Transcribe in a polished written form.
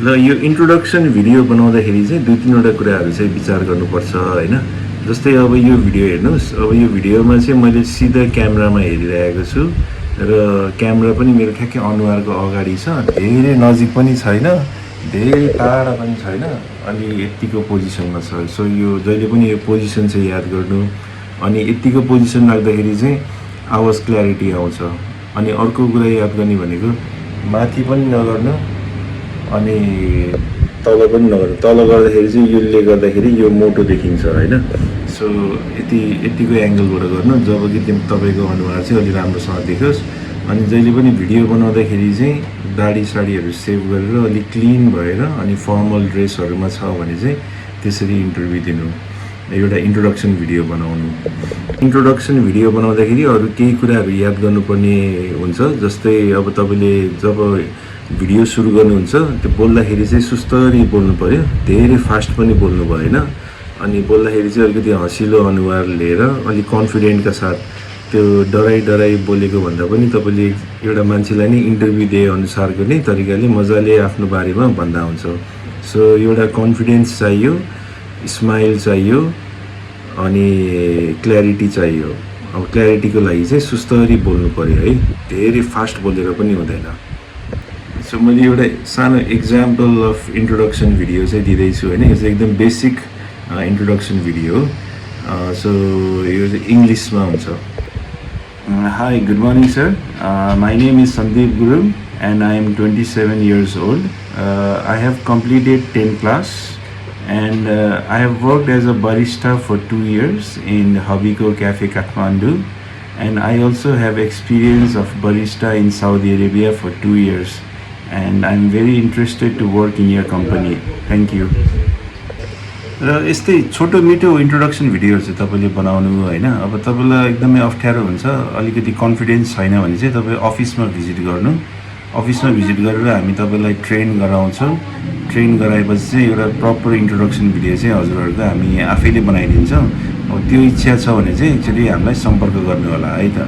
ल यो introduction video बनाउँदाखेरि चाहिँ 2-3 वटा कुराहरू चाहिँ विचार गर्नुपर्छ हैन। जस्तै अब यो भिडियो हेर्नुस्, अब यो भिडियोमा चाहिँ मैले सिधा क्यामेरामा हेरिरहेको छु र क्यामेरा पनि मेरो ठ्याक्कै अनुहारको अगाडि छ, धेरै नजिक पनि छैन, धेरै टाढा पनि छैन, अनि यतिको पोजिसनमा छ। सो यो जहिले पनि यो पोजिसन चाहिँ याद गर्नु, अनि यतिको पोजिसन राख्दाखेरि चाहिँ आवाज क्ल्यारिटी आउँछ। अनि अर्को कुरा याद गर्ने भनेको माथि पनि नगर्नु अनि तल पनि नगर्नु। तल गर्दाखेरि चाहिँ यसले गर्दाखेरि यो मोटो देखिन्छ हैन। सो यतिको एंगलबाट गर्नु जब कि तपाईको अनुहार चाहिँ अलि राम्रोसँग देखोस्। अनि जहिले पनि भिडियो बनाउँदाखेरि चाहिँ दाढी साडीहरू सेभ गरेर अलि क्लिन भएर अनि फर्मल ड्रेसहरुमा छ भने चाहिँ त्यसरी इन्टरभ्यु दिनु, एउटा इन्ट्रोडक्सन भिडियो बनाउनु। इन्ट्रोडक्सन भिडियो बनाउँदाखेरि अरु केही कुराहरू याद गर्नुपर्ने हुन्छ। जस्तै अब तपाईले जब भिडियो सुरु गर्नुहुन्छ त्यो बोल्दाखेरि चाहिँ सुस्तरी बोल्नु पर्यो, धेरै फास्ट पनि बोल्नु भएन। अनि बोल्दाखेरि चाहिँ अलिकति हँसिलो अनुहार लिएर अलि कन्फिडेन्टका साथ, त्यो डराई बोलेको भन्दा पनि तपाईले एउटा मान्छेलाई नै इन्टरभ्यु दिए अनुसारको नै तरिकाले मजाले आफ्नो बारेमा भन्दा हुन्छ। सो एउटा कन्फिडेन्स चाहियो, स्माइल चाहियो अनि क्ल्यारिटी चाहियो। अब क्ल्यारिटीको लागि चाहिँ सुस्तरी बोल्नु पर्यो है, धेरै फास्ट बोलेर पनि हुँदैन। सो मैले एउटा सानो एक्जाम्पल अफ इन्ट्रोडक्सन भिडियो चाहिँ दिँदैछु हैन। यो चाहिँ एकदम बेसिक इन्ट्रोडक्सन भिडियो। सो यो चाहिँ इङ्ग्लिसमा हुन्छ। Hi, good morning sir. My name is Sandeep Guru and I am 27 years old. I have completed 10th class and I have worked as a barista for 2 years in Habiko Cafe Kathmandu, and I also have experience of barista in Saudi Arabia for 2 years, and I am very interested to work in your company. Thank you. र यस्तै छोटो मिठो introduction भिडियोहरु चाहिँ तपाईले बनाउनु हैन। अब तपाईलाई एकदमै अप्ठ्यारो हुन्छ, अलिकति कन्फिडेन्स छैन भने चाहिँ तपाई अफिसमा भिजिट गर्नु। अफिसमा भिजिट गरेर हामी तपाईलाई ट्रेन गराउँछौं। ट्रेन गराएपछि चाहिँ एउटा प्रपर इन्ट्रोडक्सन भिडियो चाहिँ हजुरहरुको हामी आफैले बनाइदिन्छौं। अब त्यो इच्छा छ भने चाहिँ एक्चुअली हामीलाई सम्पर्क गर्नु होला है त।